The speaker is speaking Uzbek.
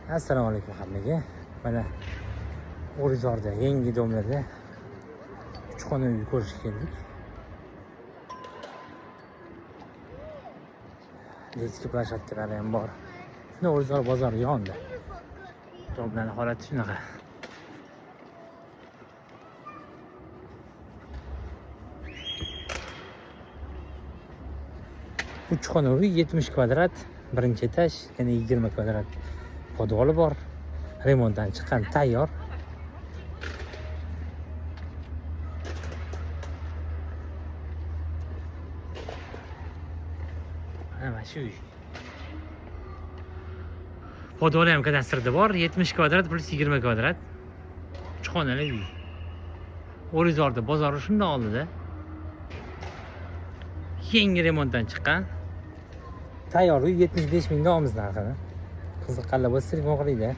Assalomu alaykum hammaga. Mana O'rizorda yangi domlarda 3 xona uy ko'rishga keldik. Детский площадка lari ham bor. Shunda O'rizor bozori yonida. Domlarning holati shunaqa. Uch xona uy 70 kvadrat, birinchi etaj, yana 20 kvadrat podvoli bor. Remontdan chiqqan, tayyor. Mana shu uy. Podvoli ham kadastrda bor, 70 kvadrat plus 20 kvadrat. Uch xonali uy. O'rizorda bozori shundan oldida. Yangi remontdan chiqqan. Tayyor uy 75 mingdan olamiz narxini. Qiziqqanlar bo'lsa telefon qilinglar.